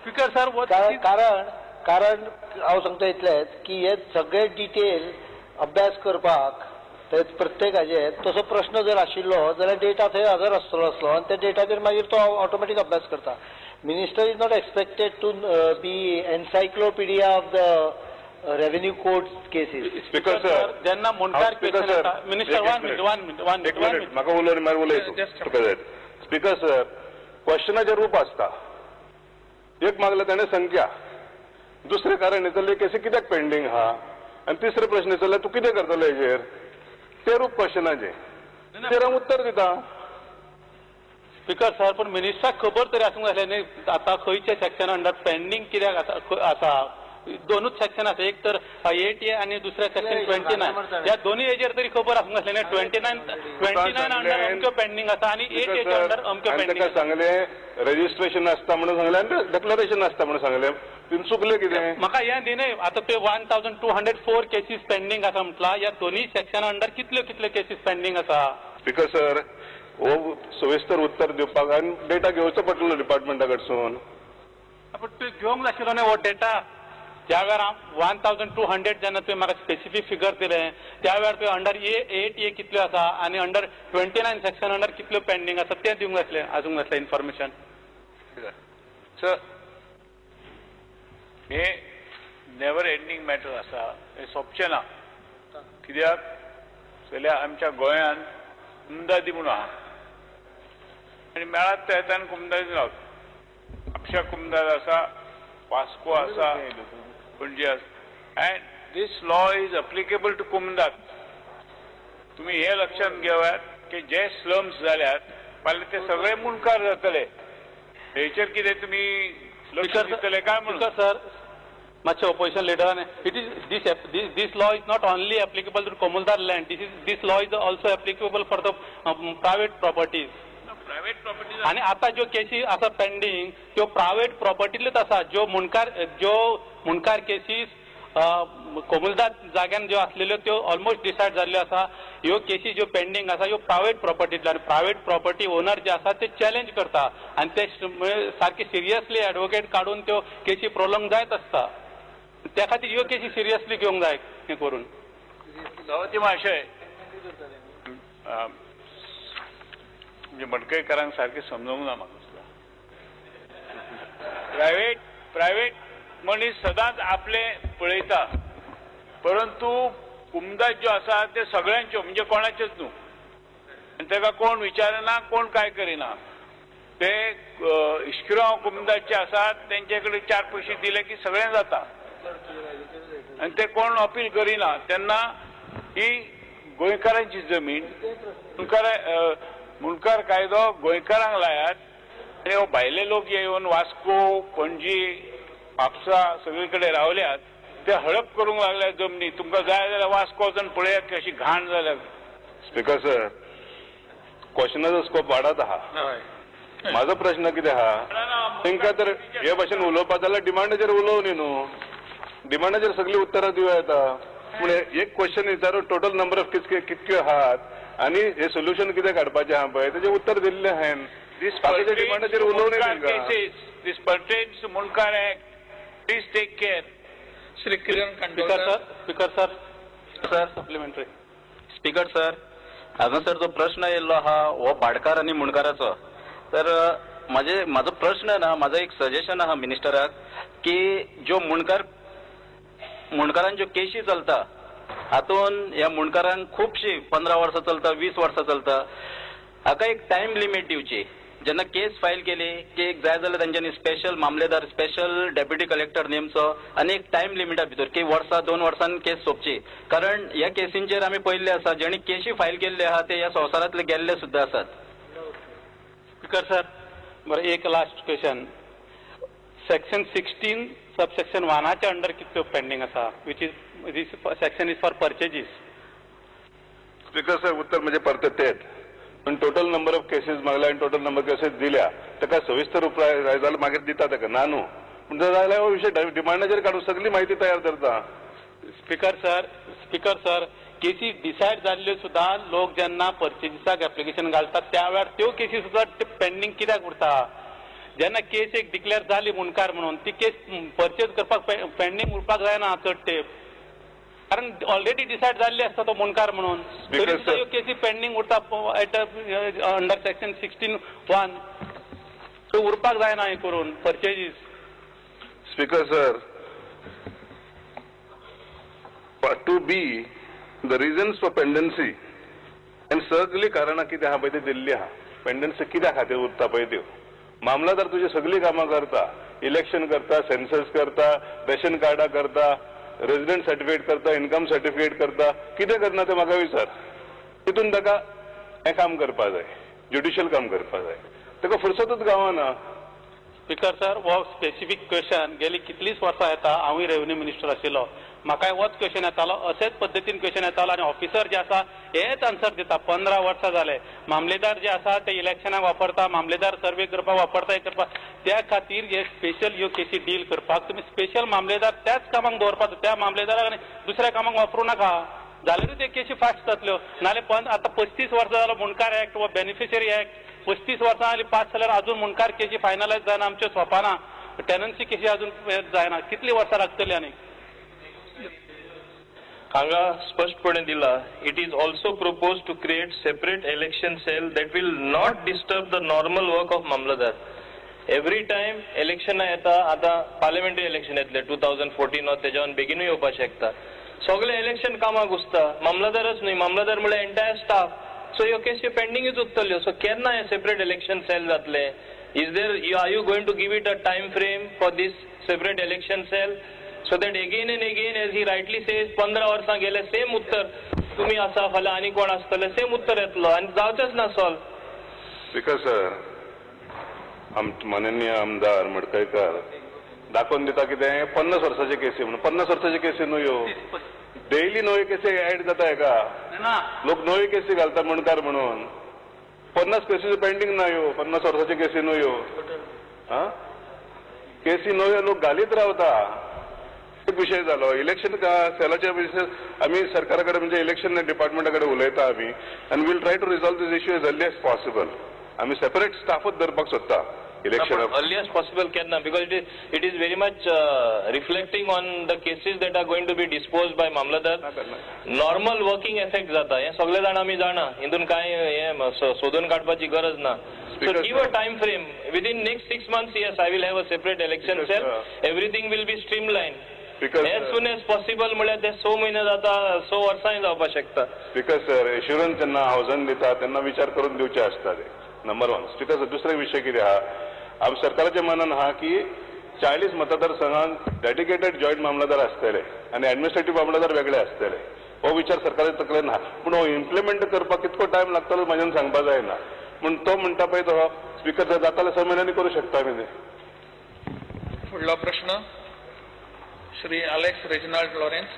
Speaker sir, कारण कारण हांव सांगता इतलेंच की हे सगळे डिटेल अभ्यास करपाक ते प्रत्येकाचे तसो प्रश्न जर आशिल्लो जाल्यार डेटा थंय हजर आसतलो आसलो आनी त्या डेटाचेर मागीर तो ऑटोमॅटीक अभ्यास करता. Minister is not expected to be encyclopedia of the revenue court cases. Speaker sir, जेन्ना मुंडकार, मिनिस्टर, 1 मिनिट, 1 मिनिट, 1 मिनिट, म्हाका उलोवन मागीर उलय तुका जाय. स्पीकर सर, क्वेश्चनाचें रूप आसता. एक मागलें ताणें संख्या, दुसरें कारण विचारलें केसी कित्याक पेंडींग आहा, आनी तिसरें प्रश्न विचारलें तूं कितें करतलो हेजेर, ते रूप क्वेश्चनाचें तेर हांव उत्तर दिता. स्पीकर सर, पण मिनिस्टराक खबर तरी आसूंक जाय न्ही आतां खंयचे सेक्शन अंडर पेंडींग कित्याक आसा. दोनूच सेक्शन आसा, एक तर 8A आनी दुसरें सेक्शन 29. ह्या दोनूय हेजेर तरी खबर आसूंक आसलें न्ही. 29 अंडर अमक्यो पेंडींग आसा आनी 8A under अमक्यो पेंडींग. ताका सांगलें रजिस्ट्रेशन आसता म्हणून सांगलें आनी डेक्लरेशन आसता म्हणून सांगलें. तुमी चुकलें कितें? म्हाका हें दी न्ही, आतां ते 1204 केसीस पेंडींग आसा म्हटलां, ह्या दोनूय सेक्शन अंडर कितल्यो कितल्यो केसीस पेंडींग आसा? स्पीकर सर, हो सविस्तर उत्तर दिवपाक आनी डेटा घेवचो पडटलो डिपार्टमेंटा कडसून. पूण तुवें घेवंक नाशिल्लो न्ही हो डेटा. ज्या वेळार 1200 जेन्ना तुवें म्हाका स्पेसिफीक फिगर दिलें त्या वेळार तुवें अंडर 8A कितल्यो आसा आनी अंडर 29 सेक्शन अंडर कितल्यो पेंडींग आसा तें दिवंक नासलें, आसूंक नासलें इन्फॉर्मेशन. सर, हे नेवर एंडींग मॅटर आसा, हें सोंपचें ना. कित्याक जाल्यार आमच्या गोंयांत कुमदादी म्हणून आहा आनी मेळत ते येता आनी कुमदादी रावता. म्हापशा कुमदाद आसा, वास्को आसा, पणजे आसा. And this law is applicable to कुमदाद. तुमी हें लक्षांत घेयात की जे स्लम्स जाल्यात फाल्यां ते सगळे मुंडकार जातले. हेचेर कितें तुमी लक्ष दितले काय म्हणून? सर, मातशें opposition लिडरान, it is this law is not only applicable to comunidade land, this law is also applicable for the private properties. Private properties आनी आतां ज्यो केसी आसा पेंडींग त्यो प्रायवेट प्रॉपर्टींतल्योच आसा. ज्यो मुंडकार केसीस कोमुलदार जाग्यान ज्यो आसलेल्यो त्यो ऑलमोस्ट डिसायड जाल्ल्यो आसा. ह्यो केसी ज्यो पेंडींग आसा ह्यो प्रायवेट प्रॉपर्टींतल्यो आनी प्रायवेट प्रॉपर्टी ओनर जे आसा ते चॅलेंज करता आनी ते सारके सिरियसली एडवोकेट काडून त्यो केसी प्रोलोंग जायत आसता. त्या खातीर ह्यो केसी सिरियसली घेवंक जाय हें करून. सभापती महाशय, म्हणजे मडकयकारांक सारकें समजूंक ना म्हाका. प्रायवेट मनीस सदांच आपले पळयता, परंतु कुमदाद ज्यो आसा ते सगळ्यांच्यो, म्हणजे कोणाचेच न्हू, आनी ताका कोण विचारना, कोण काय करिना. ते इश्किरांव कुमदाचे आसात तेंचे कडेन 4 पयशे दिले की सगळें जाता आनी ते कोण अपील करिना. तेन्ना ही गोंयकारांची जमीन, मुंडकार कायदो गोंयकारांक लायात आनी हो भायले लोक येवन वास्को, पणजी, म्हापसा सगळे कडेन रावल्यात ते हडप करूंक लागल्या जमनी. तुमकां जाय जाल्यार वास्को वचून पळयात कशी घाण जाल्या. स्पीकर सर, क्वेश्चनाचो स्कोप वाडत आहा. म्हाजो प्रश्न कितें आहा, तांकां तर हे भाशेन उलोवपा जाल्यार डिमांडाचेर उलोवं न्ही न्हू, डिमांडाचेर सगळीं उत्तरां दिवं येता. पूण एक क्वेश्चन विचारून टोटल नंबर ऑफ कितक्यो आहात आनी हे सोल्युशन कितें काडपाचें आहा पळय तेजें उत्तर दिल्लें हांवें. बाकीच्या डिमांडाचेर उलोवं न्ही. This pertains to Mundkar act. Please take care. Shri Kiran Kandolkar. Speaker sir, sir supplementary. Speaker sir, हांगासर जो प्रश्न येयल्लो आहा हो भाटकार आनी मुंडकाराचो. तर म्हाजो प्रश्न ना, म्हाजो एक सजेशन आहा मिनिस्टराक की ज्यो मुंडकारान ज्यो केशी चलता हातून ह्या मुंडकारांक खुबशी 15 वर्सां चलता, 20 वर्सां चलता, हाका एक टायम लिमीट दिवची. जेन्ना केस फायल केली की एक जाय जाल्यार तेंच्यांनी स्पेशल मामलेदार, स्पेशल डेप्युटी कलेक्टर नेमचो आनी एक टायम लिमिटा भितर की वर्सा 2 वर्सांन केस सोंपची. कारण ह्या केसींचेर आमी पळयल्ले आसा जेणी केशी फायल केल्ले आहा ते ह्या संवसारांतले गेल्ले सुद्दां आसात. स्पीकर सर, बरें, एक last question. Section 16 subsection 1 under कितल्यो पेंडींग आसा, which is this section is for purchases? Speaker sir, उत्तर म्हणजे परत तेच. पण टोटल नंबर ऑफ केसीस मागल्या आनी टोटल नंबर केसीस दिल्या ताका सविस्तर उपाय जाय जाल्यार मागीर दिता ताका ना न्हू. पूण जाल्यार हो विशय डिमांडाचेर काडून सगळी म्हायती तयार करता. स्पीकर सर, केसी डिसायड जाल्ल्यो सुद्दां लोक जेन्ना पर्चेजीसाक एप्लिकेशन घालतात त्या वेळार त्यो केसी सुद्दां पेंडींग कित्याक उरता? जेन्ना केस एक डिक्लेअर जाली मुंडकार म्हणून ती केस परचेज करपाक पेंडींग उरपाक जायना चड तेंप, कारण ऑलरेडी डिसायड जाल्ली आसता तो मुंडकार म्हणून, तरी सुद्दां ह्यो केसी पेंडींग उरता एट अंडर सेक्शन 16(1). त्यो उरपाक जायना हें करून purchases. Speaker sir, 2B the reasons for pendency आनी सगळीं कारणां कितें आहा पळय ती दिल्ली आहा. पेंडन्सी कित्या खातीर उरता पळय त्यो. मामलादार तुजी सगळीं कामां करता, इलेक्शन करता, सेन्सस करता, रेशन कार्डां करता, रेजिडंट सर्टिफिकेट करता, इन्कम सर्टिफिकेट करता, कितें करना तें म्हाका विचार. तितून ताका हें काम करपा जाय, ज्युडिशियल काम करपा जाय, ताका फुरसतूच गावना. स्पीकर सर, हो स्पेसिफीक क्वेश्चन गेली कितलींच वर्सां येता. हांवूय रेव्हेन्यू मिनिस्टर आशिल्लो, म्हाकाय होच क्वेश्चन येतालो, अशेच पद्दतीन क्वेश्चन येतालो आनी ऑफिसर जे आसा हेच आन्सर दिता. 15 वर्सां जाले मामलेदार जे आसा ते इलेक्शनाक वापरता, मामलेदार सर्वे करपाक वापरता, हें करपाक. त्या खातीर हे स्पेशल ह्यो केसी डील करपाक तुमी स्पेशल मामलेदार त्याच कामाक दवरपाचो, त्या मामलेदाराक आनी दुसऱ्या कामाक वापरूं नाका, जाल्यारूच त्यो केसी फास्ट जातल्यो. नाल्यार आतां 35 वर्सां जालो मुंडकार एक्ट वा बेनिफिशरी एक्ट 35 वर्सां जाली पास जाल्यार अजून मुंडकार केसी फायनलायज जायना, आमच्यो सोंपना, टेनन्सी केसी अजून जायना, कितलीं वर्सां लागतलीं आनी. हांगा स्पश्टपणे दिला, it is also propose to create separate election cell that will not disturb the normal work of mamlatdar. Every time इलेक्शनां येता, आतां पार्लिमेंटरी इलेक्शन येतलें 2014 वा तेज्यान बेगिनूय येवपाक शकता, सगळे इलेक्शन कामाक घुसता, मामलादारच न्हय, मामलादार म्हळ्यार एंटायर स्टाफ. सो ह्यो केसी पेंडिंगूच उरतल्यो. सो केन्ना हें सेपरेट इलेक्शन सेल जातलें? Is there, are you going to give it a time frame for this separate election cell so that again and again, as he rightly says, 15 वर्सां गेले same उत्तर, तुमी आसा फाल्यां आनी कोण आसतले, सेम उत्तर येतलो आनी जावचेंच ना सॉल्व. स्पीकर सर, माननीय आमदार मडकयकर दाखोवन दिता कितें 50 वर्साचे केसी म्हणून. 50 वर्साचे केसी न्हय ह्यो, डेली नव्यो केसी ऍड जाता हेका, लोक नव्यो केसी घालता मुंडकार म्हणून. 50 केसी पेंडींग ना ह्यो, 50 वर्साचे केसी न्हय ह्यो. केसी नव्यो लोक घालीत रावता. एक विशय जालो इलेक्शन सेलाच्या विशय आमी सरकारा कडेन म्हणजे इलेक्शन डिपार्टमेंटा कडेन उलयता आमी आनी we'll try to resolve this issue as early as possible. आमी सेपरेट स्टाफूच धरपाक सोदता election. Earliest possible केन्ना? Because it is very much reflecting on the cases that are going to be dispose by mamlatdar. Normal working effect जाता हें सगळे जाण आमी जाणा, हितून कांय हें सोदून काडपाची गरज ना. So give a time frame within next 6 months. Yes, I will have a separate election cell, everything will be streamline as soon as possible. म्हळ्यार ते 6 म्हयने जाता, 6 वर्सांय जावपाक शकता. स्पीकर सर, एश्युरन्स जेन्ना हावजन दिता तेन्ना विचार करून दिवचे आसता ते, नंबर 1. स्पीकर सर, दुसरो विशय कितें आहा, आम सरकाराच्या मनान आहा की 40 मतदारसंघांक डेडिकेटेड जॉयंट मामलादार आसतले आनी एडमिनिस्ट्रेटीव मामलादार वेगळे आसतले. हो विचार सरकाराच्या तकलेन आहा, पूण हो इम्प्लिमेंट करपाक कितको टायम लागतलो म्हाज्यान सांगपाक जायना. पूण तो म्हणटा पळय तो स्पीकर सर जाता जाल्यार 6 म्हयन्यांनी करूं शकता आमी ते. फुडलो प्रश्न Shri Alex Reginald Lawrence.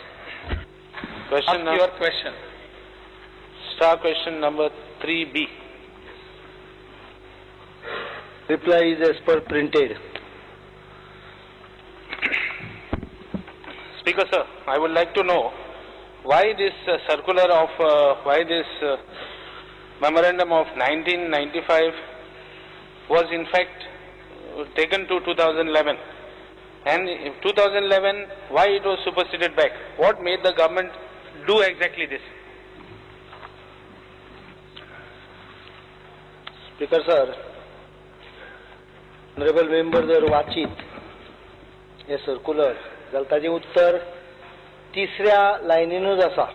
Question ask your question. Star question number 3B. Reply is as per printed. Speaker sir, I would like to know why this circular of why this memorandum of 1995 was in fact taken to 2011, and in 2011 why it was superseded back? What made the government do exactly this? Speaker sir, honourable member जर वाचीत हें circular जाल्यार ताजें उत्तर तिसऱ्या लायनीनूच आसा.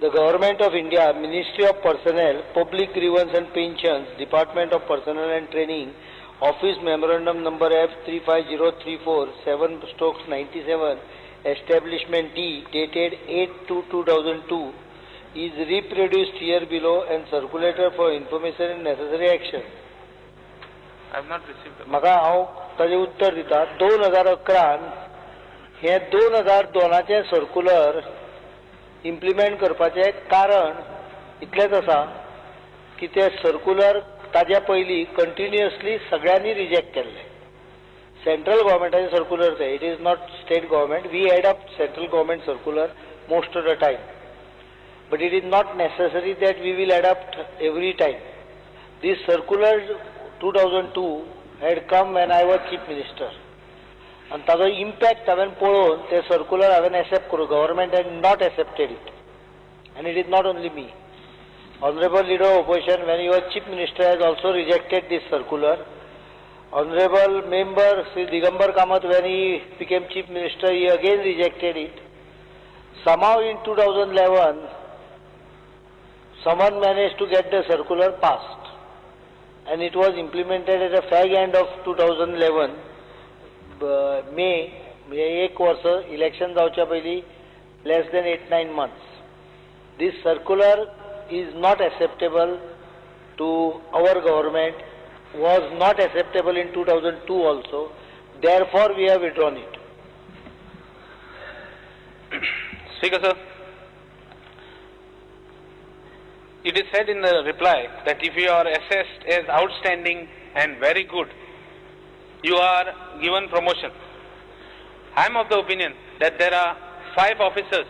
The government of India, ministry of personnel, public grievance and pensions, department of personnel and training, office memorandum number F 35034 7/97 establishment D dated 8/2/2002 is reproduced here below and circulated for information and necessary action. I have not received. म्हाका हांव ताजें उत्तर दिता. 2011 हें 2002 circular implement करपाचें कारण इतलेंच आसा की तें सर्कुलर ताज्या पयलीं कंटिन्युअसली सगळ्यांनी रिजेक्ट केल्लें. सेंट्रल गव्हर्मेंटाचें सर्कुलर तें, it is not state government. We adopt central government circular most of the time, but it is not necessary that we will adopt every time. This circular 2002 had come when I was chief minister आनी ताजो impact हांवें पळोवन तें circular हांवें accept करूं. Government had not accepted it and it is not only me. Honourable leader of opposition when he was chief minister has also rejected this circular. Honourable member Shri Digambar Kamat when he became chief minister he again rejected it. Somehow in 2011 someone managed to get the circular passed and it was implemented at the fag end of 2011 May, म्हणजे एक वर्स election जावच्या पयलीं less than 8-9 months. This circular is not acceptable to our government, was not acceptable in 2002 also, therefore we have withdrawn it. Speaker sir, it is said in the reply that if you are assessed as outstanding and very good, you are given promotion. I am of the opinion that there are 5 officers.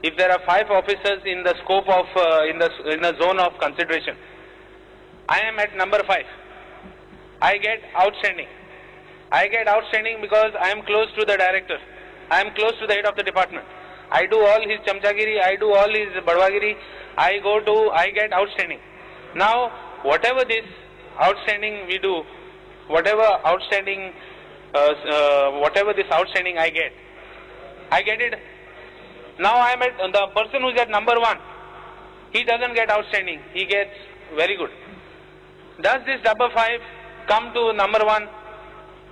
If there are 5 officers in the scope of in the zone of consideration, I am at number 5. I get outstanding. I get outstanding because I am close to the director. I am close to the head of the department. I do all his chamchagiri, I do all his badwagiri, I get outstanding. Now, whatever this outstanding we do, whatever outstanding, whatever this outstanding I get it. Now I am at the person who is at number 1, he doesn't get outstanding, he gets very good. Does this number 5 come to number 1?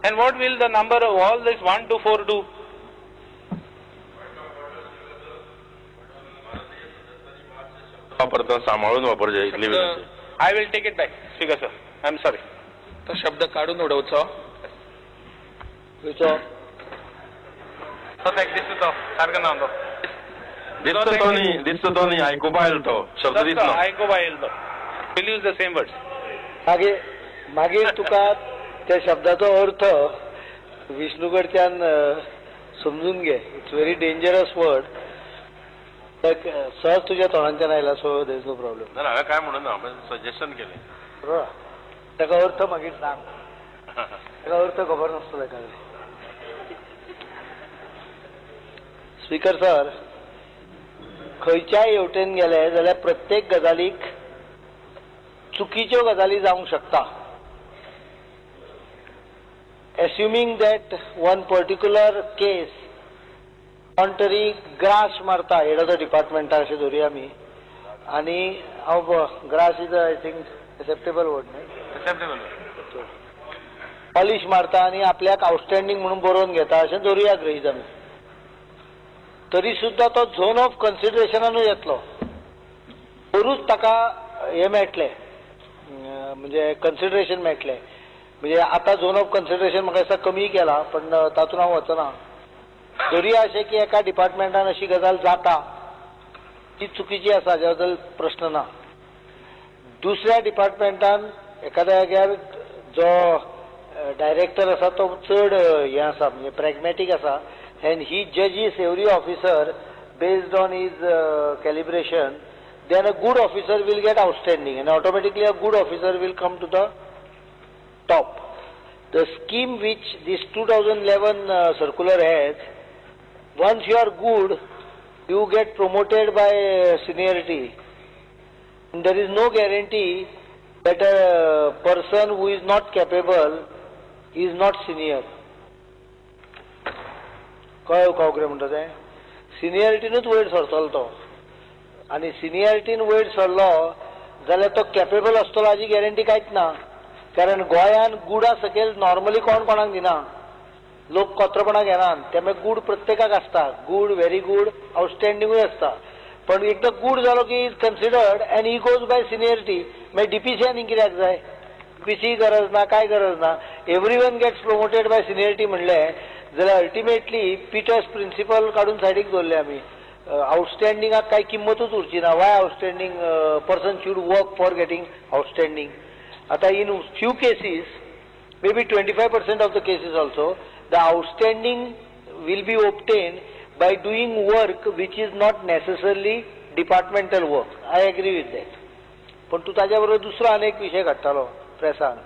And what will the number of all this 1 to 4 do? वापरता सांभाळून वापरचे इतली विनंती. I will take it back, speaker sir. I am sorry. तो शब्द काढून उडोवचो. खंयचो? तो ताका दिसता तो सारको ना तो दिसता तो न्ही, दिसता तो न्ही, आयकुपा आयलो तो शब्द दिसना. आयकुपा आयलो तो. Will use the same words. मागीर मागीर तुका त्या शब्दाचो अर्थ विष्णूकडच्यान समजून घे. It's very dangerous word. सहज तुझ्या तोंडांच्यान आयला, so there is no problem. ना हांवें काय म्हणून ना, सजेशन केलें. बरोबर, ताका अर्थ मागीर सांग, ताका अर्थ खबर नासतो ताका. स्पीकर सर, खंयच्याय हेवटेन गेले जाल्यार प्रत्येक गजालीक चुकीच्यो गजाली जावंक शकता. Assuming that one particular case कोण तरी ग्रास मारता हेड ऑफ the डिपार्टमेंटाक अशें धरुया आमी, आनी हांव grass is I think acceptable word न्हय, एक्सेप्टेबल पॉलिश मारता आनी आपल्याक आउटस्टँडींग म्हणून बरोवन घेता अशें धरुया गृहीत आमी, तरी सुद्दां तो झोन ऑफ कन्सिडरेशनानूय येतलो, तरूच ताका हें मेळटलें, म्हणजे कन्सिडरेशन मेळटलें. म्हणजे आतां झोन ऑफ कन्सिडरेशन म्हाका दिसता कमी केला, पण तातूंत हांव वचना. धरुया अशें की एका डिपार्टमेंटान अशी गजाल जाता, ती चुकीची आसा, हाज्या बद्दल प्रश्न ना. दुसऱ्या डिपार्टमेंटान एखाद्या जाग्यार जो डायरेक्टर आसा तो चड हें आसा, म्हणजे प्रॅग्मॅटीक आसा, and he judges every officer based on his calibration, then a good officer will get outstanding and automatically a good officer will come to the top. The scheme which this 2011 circular has, once you are good, you get promoted by seniority. And there is no guarantee that a person who is not capable is not senior. कळ्ळें कावकरे म्हणटा तें? सिनियरिटीनूच वयर सरतलो तो, आनी सिनियरिटीन वयर सरलो जाल्यार तो कॅपेबल आसतलो हाजी गॅरंटी कांयच ना. कारण गोंयांत गुडा सकयल नॉर्मली कोण कोणाक दिना, लोक कोत्रपणां घेनात, त्यामुळे गूड प्रत्येकाक आसता, गूड, व्हेरी गूड, आउटस्टँडिंगूय आसता. पण एकदां गूड जालो की is considered and he goes by seniority. मागीर डीपीसी आनी कित्याक जाय? डीपीसी गरज ना, काय गरज ना. Every one gets promoted by seniority म्हणलें जाल्यार अल्टिमेटली पीटर्स प्रिंसिपल काडून सायडीक दवरले आमी. आउटस्टँडिंगाक कांय किंमतूच उरची ना. Why outstanding person should work for getting outstanding? आतां in few cases, may be 25% of the cases also, the outstanding will be obtained by doing work which is not necessarily departmental work. I agree with that. पण तूं ताज्या बरोबर दुसरो आनी एक विशय काडटालो प्रेसान.